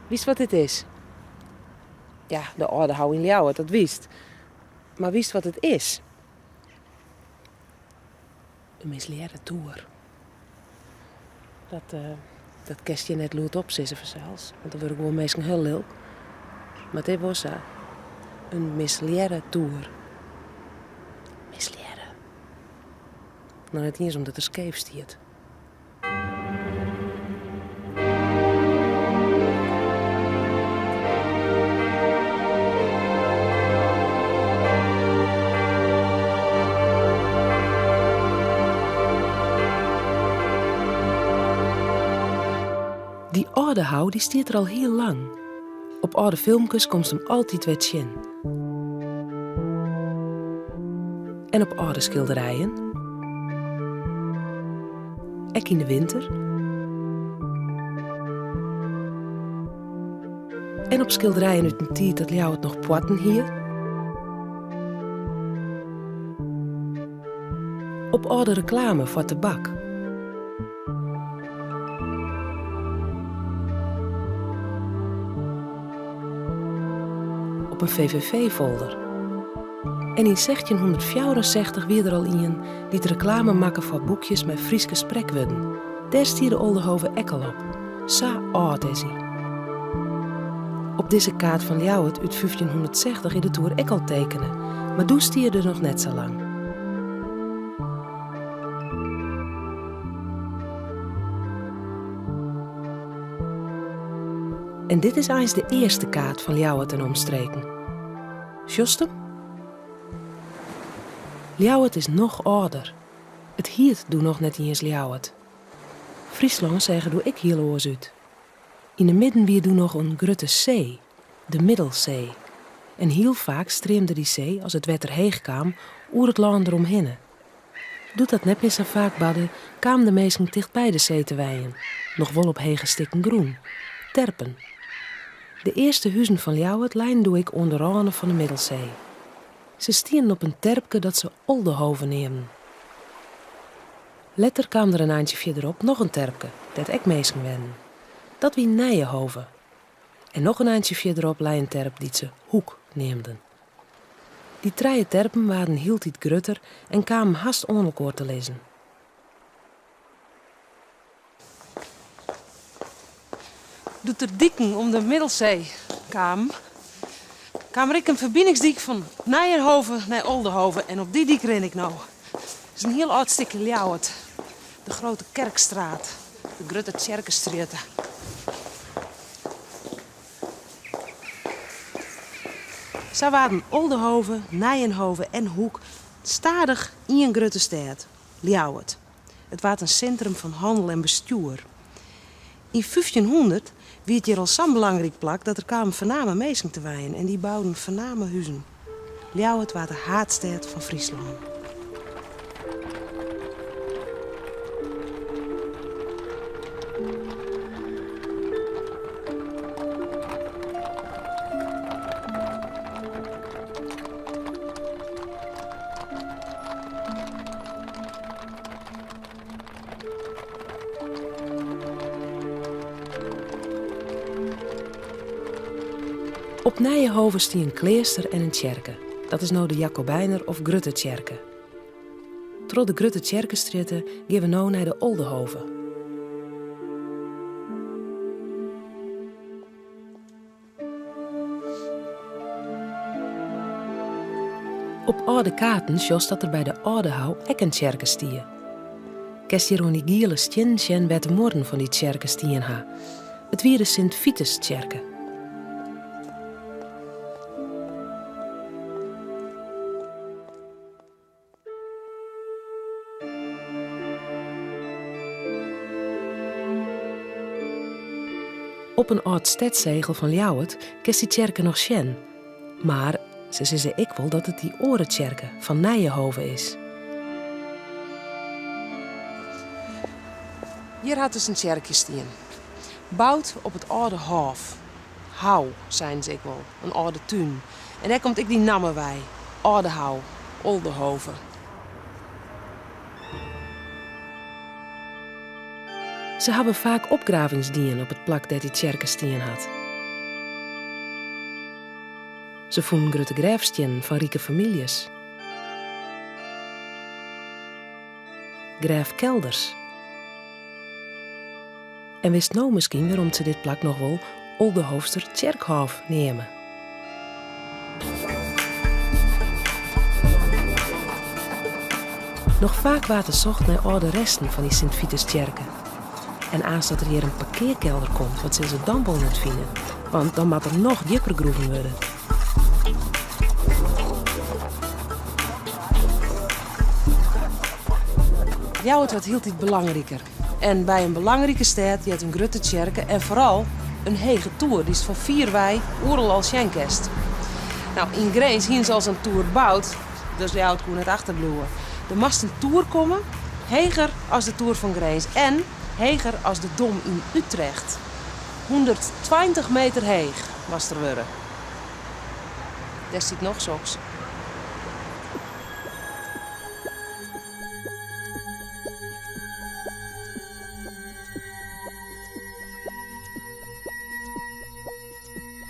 Witst wat dit is? Ja, de Aldehou yn Ljouwert, dat witst. Mar witst wat it is? In mislearre toer. Dat, dat kinst hjir net lûdop sizze fansels, want dan wurde guon minsken hiel lilk. Mar it is wol sa. In mislearre toer. Mislearre. Noch net iens omdat er skeef stiet. Dy Aldehou dy stiet der al hiel lang. Op âlde filmkes komst him altyd wer tsjin. En op âlde skilderijen. Ek yn de winter. En op skilderijen út in tiid dat Ljouwert noch poarten hie. Op âlde reklame foar tebak. Op in VVV-folder. En yn sechstjinhûndertfjouwerensechstich wie der al ien dy't reklame makke foar boekjes mei Fryske sprekwurden. Dêr stie de Oldehove ek al op. Sa âld is hy. Op dizze kaart fan Ljouwert út fyftjinhûndertsechstich is de toer ek al tekene, mar doe stie er der noch net sa lang. En dit is eins de earste kaart fan Ljouwert en omstreken. Sjochst him? Ljouwert is noch âlder. It hiet doe noch net iens Ljouwert. Fryslân seach der doe ek hiel oars út. Yn 'e midden wie doe noch in grutte see, de Middelsee. En hiel faak streamde dy see, as it wetter heech kaam, oer it lân deromhinne. Doe't dat net mear sa faak barde, kamen de minsken tichtby de see te wenjen, noch wol op hege stikken grûn, terpen. De earste huzen fan Ljouwert leinen doe ek oan de râne fan de Middelsee. Se stienen op in terpke dat se Oldehove neamden. Letter kaam der in eintsje fierderop noch in terpke, dêr't ek minsken wennen. Dat wie Nijehove. En noch in eintsje fierderop lei in terp dy't se Hoek neamden. Dy trije terpen waarden hieltyd grutter en kamen hast oan elkoar te lizzen. Doe't der diken om de Middelsee kamen, kaam der ek in ferbiningsdyk fan Nijenhove nei Oldehove en op dy dyk rin ik no. It is in hiel âld stikje Ljouwert, de Grote Kerkstraat, de Grutte Tsjerkestrjitte. Sa waarden Oldehove, Nijenhove en Hoek stadich ien grutte stêd, Ljouwert. It waard in sintrum fan hannel en bestjoer. Yn fyftjinhûndert wie it hjir al sa'n belangryk plak dat der kamen foarname minsken te wenjen en dy bouden foarname huzen. Ljouwert waard de haadstêd fan Fryslân. Op Nijehove stie in kleaster en in tsjerke. Dat is no de Jakobijner of Grutte Tsjerke. Troch de Grutte Tsjerkestrjitte gean we no nei de Oldehove. Op âlde kaarten sjochst dat der by de Aldehou ek in tsjerke stie. Kinst hjir oan dy giele stiennen sjen wêr't de muorren fan dy tsjerke stien ha. It wie de Sint-Vitustsjerke. Op in âld stedssegel fan Ljouwert kinst dy tsjerke noch sjen, mar se sizze ek wol dat it dy oare tsjerke fan Nijehove is. Hjir hat dus in tsjerkje stien, boud op it âlde hôf, hou seinen se ek wol, in âlde tún. En dêr komt ek dy namme wei, Aldehou, Oldehove. Se hawwe faak opgravings dien op it plak dêr't dy tsjerke stien hat. Se fûnen grutte grêfstiennen fan rike famyljes. Grêfkelders. En witst no miskien wêrom't se dit plak noch wol Oldehoofster Tsjerkhôf neame? Noch faak waard der socht nei âlde resten fan dy Sint-Vitustsjerke. En aanst dat der hjir in parkearkelder komt, wat sille se dan wol net fine? Want dan moat der noch djipper groeven wurde. Ljouwert wurdt hieltyd belangriker. En by in belangrike stêd heart in grutte tsjerke en foaral in hege toer dy'tst fan fier wei oeral al sjen kinst. No, yn Grins hiene se al sa'n toer boud, dus Ljouwert koe net achterbliuwe. Der moast in toer komme, heger as de toer fan Grins en heger as de Dom yn Utrecht. 120 meter heech moast er wurde. Dêr stiet noch soks.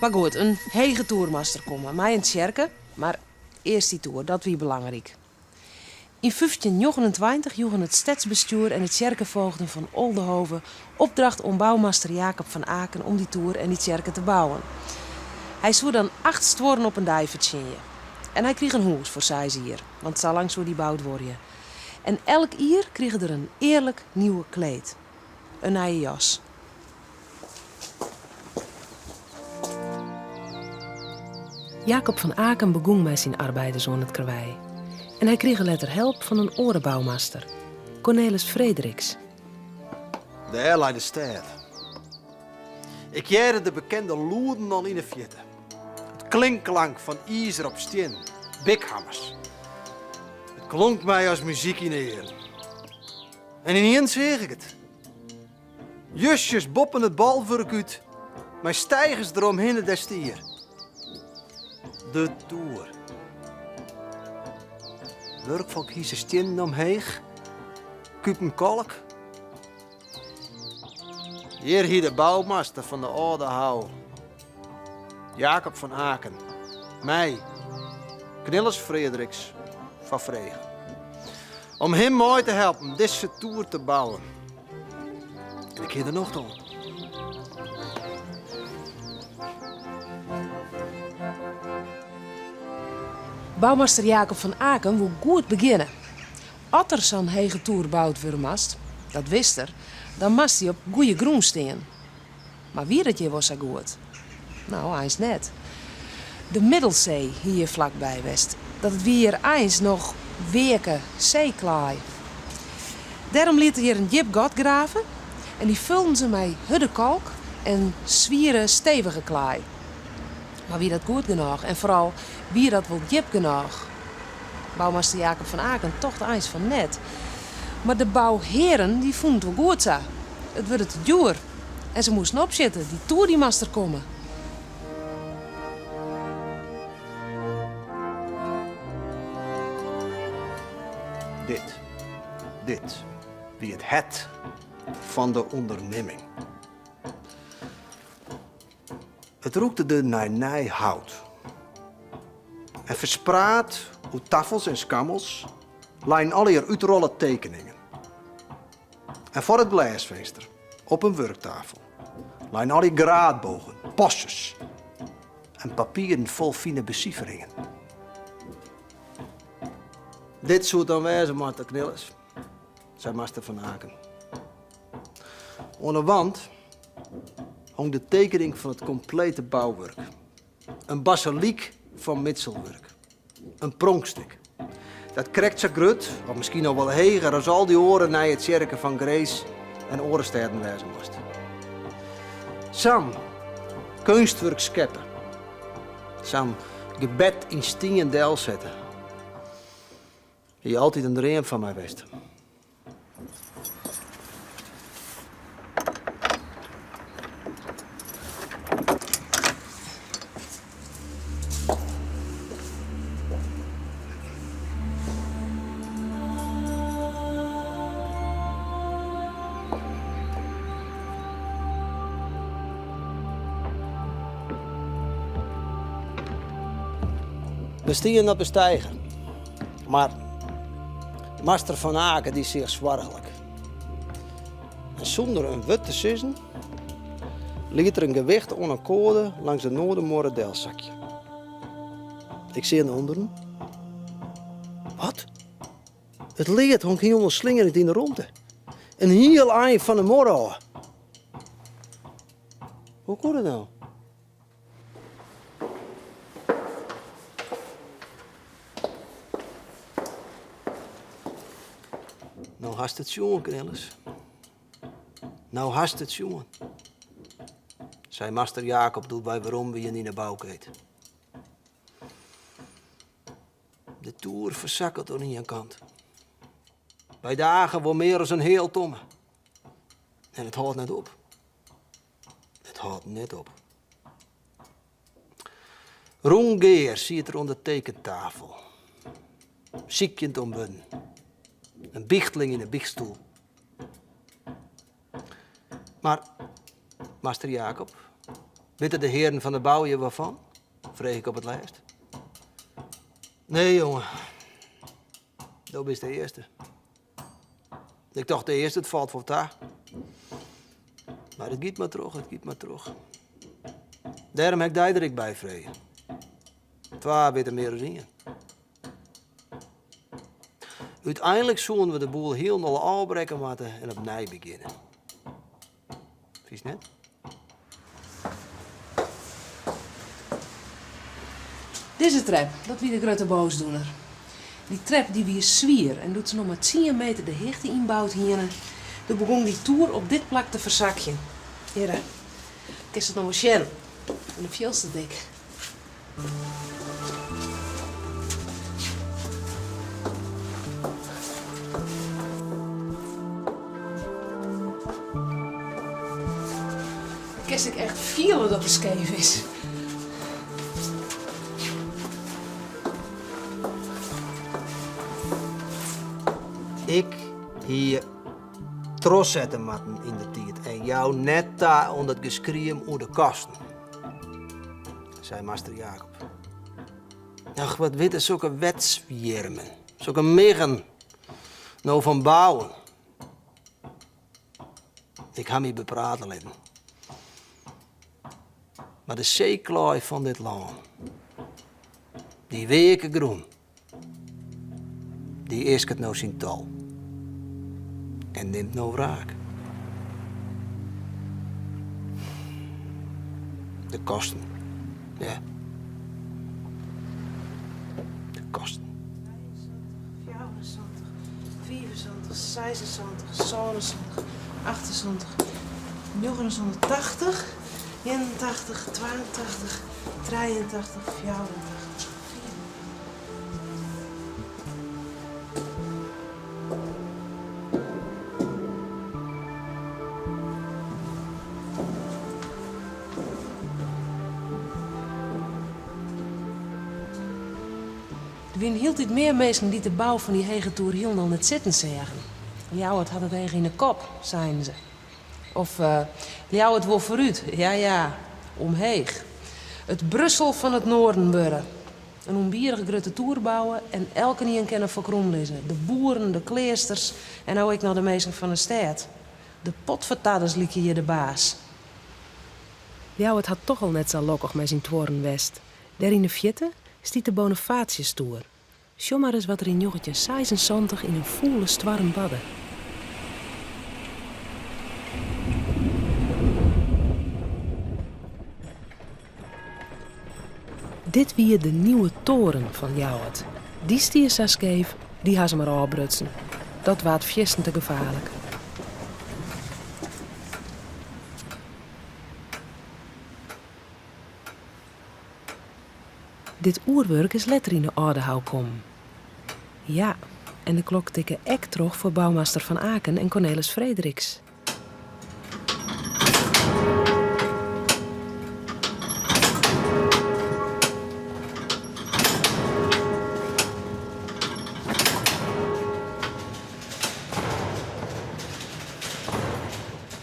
Mar goed, in hege toer moast der komme, mei in tsjerke, mar earst dy toer, dat wie belangryk. Yn 1529 joegen it stedsbestjoer en de tsjerkefoogden fan Oldehove opdracht oan boumaster Jacob van Aken om dy toer en dy tsjerke te bouwen. Hy soe dan acht stuorren op in dei fertsjinje. En hy krige in hûs foar seis jier, want salang soe dy boud duorje. En elk jier krige er in earlik nieuwe kleed. In nije jas. Jacob van Aken begûn mei syn arbeiders oan it karwei. En hy krige letter help fan in oare boumaster, Cornelis Frederiks. Dêr lei de stêd. Ik hearde de bekende lûden al yn 'e fierte. It klinkklank fan izer op stien, bikhammers. It klonk my as muzyk yn 'e earen. En ynienen seach ik it. Justjes boppen it bolwurk út, mei steigers deromhinne, dêr stie er. De toer. Wurkfolk hise stiennen omheech, kupen kalk. Hjir hie de boumaster fan de âlde hou, Jacob van Aken, my, Knilles Frederiks, foar frege. Om him mei te helpen dizze toer te bouwen. En ik hie der nocht oan. Boumaster Jacob van Aken woe goed begjinne. As der sa'n hege toer boud wurde moast, dat wist er, dan moast dy op goede grûn stean. Mar wie dat hjir wol sa goed? No, eins net. De Middelsee hie hjir flakby west, dat it wie hjir eins noch weake seeklaai. Dêrom liet er hjir in djip gat grave en dy fulden se mei hurde kalk en swiere, stevige klaai. Mar wie dat goed genôch en foaral, wie dat wol djip genôch? Boumaster Jacob van Aken tocht eins fan net. Mar de bouhearen dy fûnen it wol goed sa. It wurde te djoer en se moasten opsjitte, dy toer dy moast der komme. Dit, dit wie it hert fan de ûndernimming. It rûkte der nei nij hout. En ferspraat oer tafels en skammels leinen allegear útrolle tekeningen. En foar it glêsfinster, op in wurktafel, leinen allegear graadbogen, passes en papieren fol fine besiferingen. Dit soe it dan wêze moatte, Knilles, sei master Van Aken. Oan 'e wand hong de tekening fan it komplete bouwurk. In basilyk fan mitselwurk. In pronkstik. Dat krekt sa grut, of miskien noch wol heger, as al dy oare nije tsjerken fan Grins en oare stêden wêze moast. Sa'n keunstwurk skeppe. Sa'n gebed yn stien delsette. Hie altyd in dream fan my west. We stienen op de steiger, mar master Van Aken dy seach soarchlik. En sûnder in wurd te sizzen liet er in gewicht oan in koade langs de noardermuorre delsakje. Ik seach nei ûnderen. Wat? It lead hong hielendal slingerjend yn de romte. In hiel ein fan de muorre ôf. Hoe koe dat no? No hast it sjoen, Knilles. No hast it sjoen, sei master Jacob doe't wy werom wiene yn 'e boukeet. De toer fersakket oan ien kant. By dagen wol mear as in heal tomme. En it hâldt net op. It hâldt net op. Rûngear siet er oan de tekentafel, sykjend om wurden. In bychtling yn 'e bychtstoel. Mar, master Jacob, witte de hearen fan de bou hjir wol fan? frege ik op it lêst. Nee, jonge, do bist de earste. Ik tocht earst, it falt wol ta. Mar it giet mar troch, it giet mar troch. Dêrom ha ik dy der ek by frege. Twa witte mear as ien. Uteinlik soene we de boel hielendal ôfbrekke moatte en opnij begjinne. Fynst net? Dizze trep, dat wie de grutte boosdoener. Dy trep dy wie swier en doe't se noch mar tsien meter de hichte ynboud hiene, doe begûn dy toer op dit plak te fersakjen. Hjirre, kinst it noch wol sjen, en dan fielst it ek. Kinst ek echt fiele dat er skeef is. Ik hie trochsette moatten yn de tiid en jou net ta oan dat geskriem oer de kosten. Sei master Jacob. Ach, wat witte sokke wetswjirmen, sokke miggen no fan bouwen. Ik ha my beprate litten. Mar de seeklaai fan dit lân, dy weake grûn, Dy easket no syn tol en nimt no wraak. De kosten, ja. De kosten. 74, 75, 76, 77, 78, 79, 81, 82, 83, 84. Der wienen hieltyd mear minsken dy't de bou fan dy hege toer hielendal net sitten seagen. Ljouwert hat it each yn 'e kop, seinen se. Of Ljouwert wol foarút, ja ja, omheech. It Brussel fan it Noarden wurde. In ûnbidich grutte toer bouwe en elkenien kin der foar krûm lizze, de boeren, de kleasters en no ek noch de minsken fan de stêd. De potfertadders lykje hjir de baas. Ljouwert hat toch al net sa lokkich mei syn tuorren west. Dêr yn de fierte stiet de Bonifatiustoer. Sjoch mar ris wat der yn 1976 yn in fûle stoarm barde. Dit wie de Nieuwe Toren fan Ljouwert. Dy stie sa skeef, dy ha se mar ôfbrutsen. Dat waard fierstente gefaarlik. Dit oerwurk is letter yn de Aldehou kommen. Ja, en de klok tikke ek troch foar boumaster Van Aken en Cornelis Frederiks.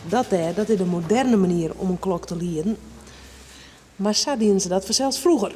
Dat dêr, dat is de moderne manier om in klok te lieden. Mar sa dienen se dat fansels froeger.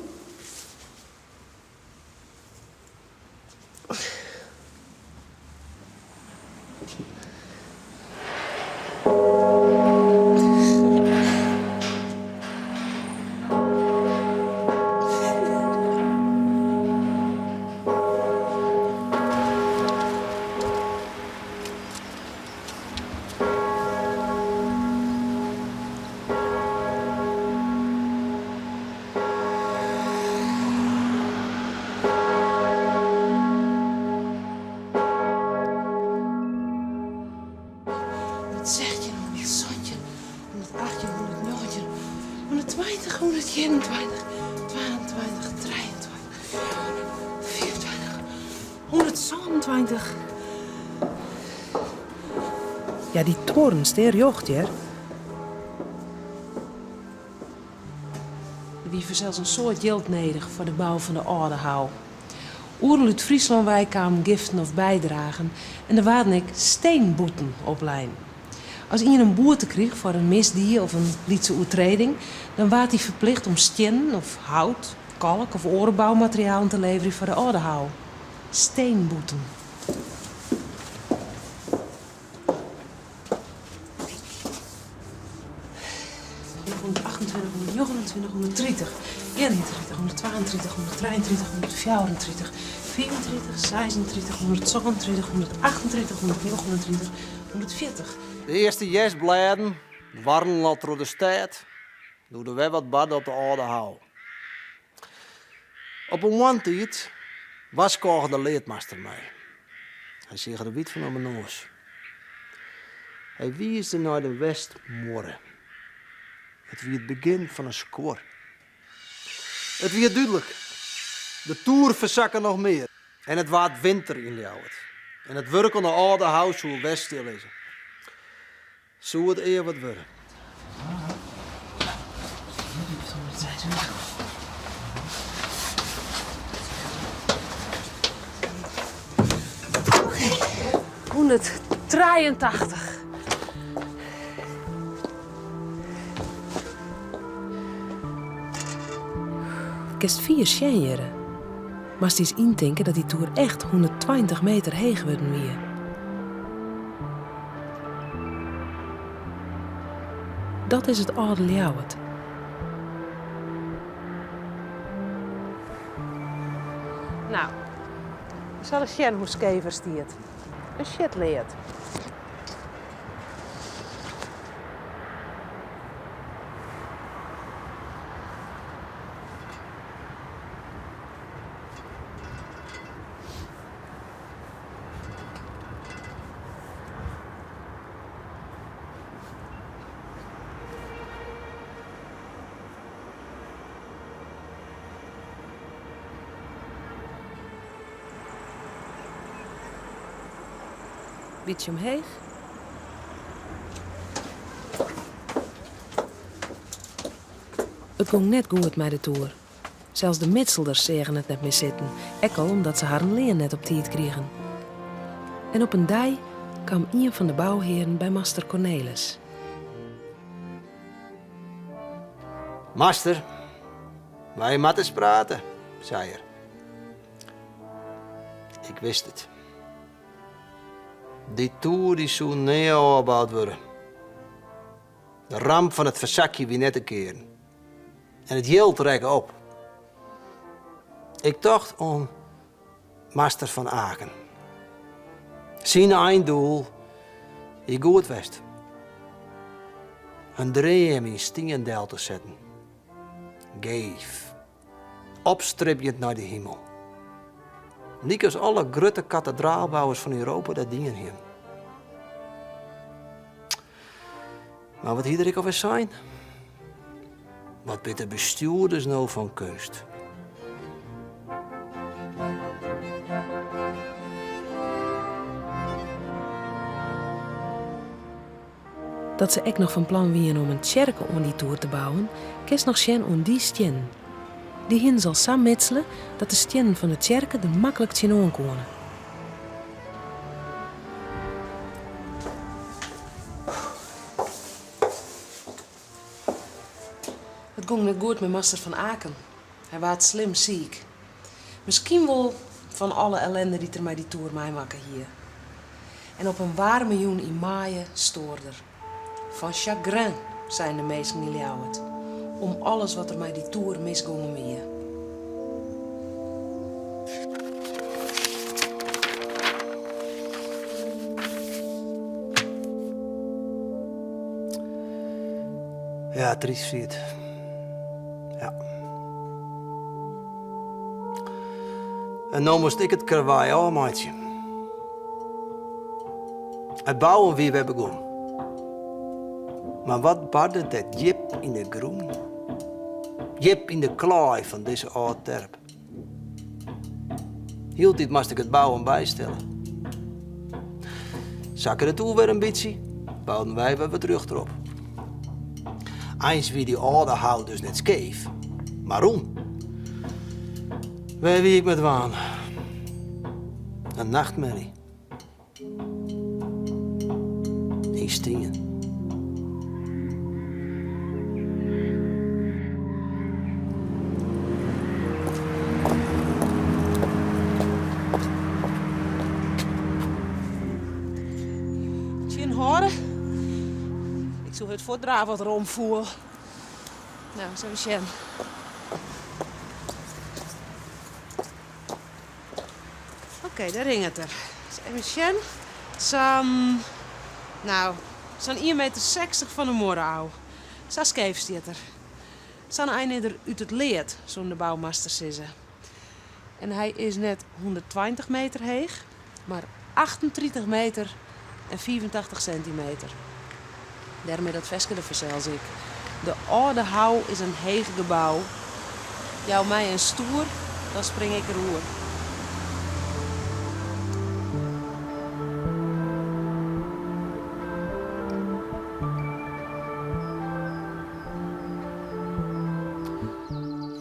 120, 121, 22, 23, 24, 127. Ja, dy tuorren stean rjocht, hear. Der wie fansels in soad jild nedich foar de bou fan de Aldehou. Oeral út Fryslân wei kamen giften of bydragen en der waarden ek steenboeten oplein. As ien in boete krige foar in misdie of in lytse oertreding, dan waard dy ferplicht om stiennen of hout, kalk of oare boumaterialen te leverjen foar de Aldehou. Steenboeten. 128, 129, 130, 31, 132, 133, 134, 35, 36, 137, 138, 139, 140. De earste hjerstblêden dwarrelen al troch de stêd doe't der wer wat barde op de Aldehou. Op in moarntiid warskôge de leadmaster my. Hy seach der wyt fan om 'e noas. Hy wiisde nei de westmuorre. It wie it begjin fan in skuor. It wie dúdlik, de toer fersakke noch mear en it waard winter yn Ljouwert. En it wurk oan de Aldehou soe wer stillizze. Soe it ea wat wurde? Hûnderttrijeentachtich. Kinst fier sjen hjirre. Moatst ris yntinke dat dy toer echt 120 meter heech wurden wie. Dat is it âlde Ljouwert. No, we sille sjen hoe skeef er stiet. In sjitlead. Bytsje omheech. It gong net goed mei de toer. Sels de mitselders seagen it net mear sitten, ek al omdat se harren lean net op tiid krigen. En op in dei kaam ien fan de bouhearen by master Cornelis. Master, wy moatte ris prate, sei er. Ik wist it. Dy toer dy soe nea ôfboud wurde. De ramp fan it fersakjen wie net te kearen. En it jild rekke op. Ik tocht oan master Van Aken. Syn eindoel hie goed west. In dream yn stien del te setten. Geef. Opstribjend nei de himel. Lykas alle grutte katedraalbouwers fan Europa dat dien hienen. Mar wat hie er ek alwer sein? Wat witte bestjoerders no fan keunst? Dat se ek noch fan plan wiene om in tsjerke oan dy toer te bouwen, kinst noch sjen oan dy stiennen. Dy hiene se al sa mitsele dat de stiennen fan de tsjerke der maklik tsjinoan koene. It gong net goed mei master Van Aken. Hy waard slim siik. Miskien wol fan alle ellende dy't er mei dy toer meimakke hie. En op in waarme jûn yn maaie stoar er. Fan chagrin, seinen de minsken yn Ljouwert, om alles wat der mei dy toer misgongen wie. Ja, tryst wie it. Ja. En no moast ik it karwei ôfmeitsje. It bouwen wie wer begûn. Mar wat barde der djip yn de grûn? Djip yn de klaai fan dizze âld terp. Hieltyd moast ik it bouwen bystelle. Sakke de toer wer in bytsje, bouden wy wer wat rjochterop. Eins wie dy âlde hou dus net skeef, mar rûn. Wêr wie ik mei dwaande? In nachtmerrie. Yn stien. Tsjin hâlde. Ik soe hurd fuortdrave as er omfoel. No, ris even sjen. Oké, dêr hinget er. Ris even sjen. Sa'n, no, sa'n ien meter sechstich fan de muorre ôf. Sa skeef stiet er. Sa'n ein is er út it lead, soene de boumasters sizze. En hy is net hûnderttweintich meter heech, mar achtentritich meter en fiifentachtich sintimeter. Dêrom is dat ferske der fansels ek. De âlde hou is in heech gebou. Jou my in stoer, dan spring ik der oer.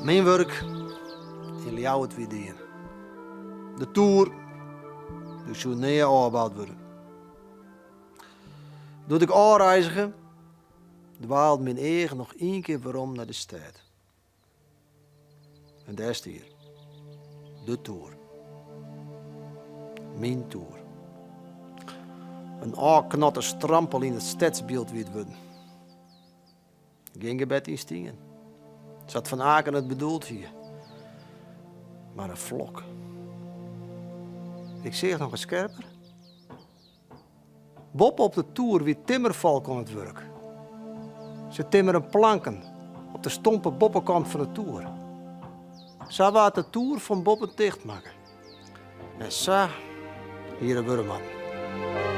Myn wurk yn Ljouwert wie dien. De toer, dy soe nea ôfboud wurde. Doe't ik ôfreizige, dwaalden myn eagen noch ien kear werom nei de stêd. En dêr stie er. De toer. Myn toer. In ôfknotte strampel yn it stedsbyld wie it wurden. Gjin gebed yn stien, sa't Van Aken it bedoeld hie, mar in flok. Ik seach noch wat skerper. Boppe op de toer wie timmerfolk oan it wurk. Se timmeren planken op de stompe boppekant fan de toer. Sa waard de toer fan boppen ticht makke. En sa hie er wurde moatten.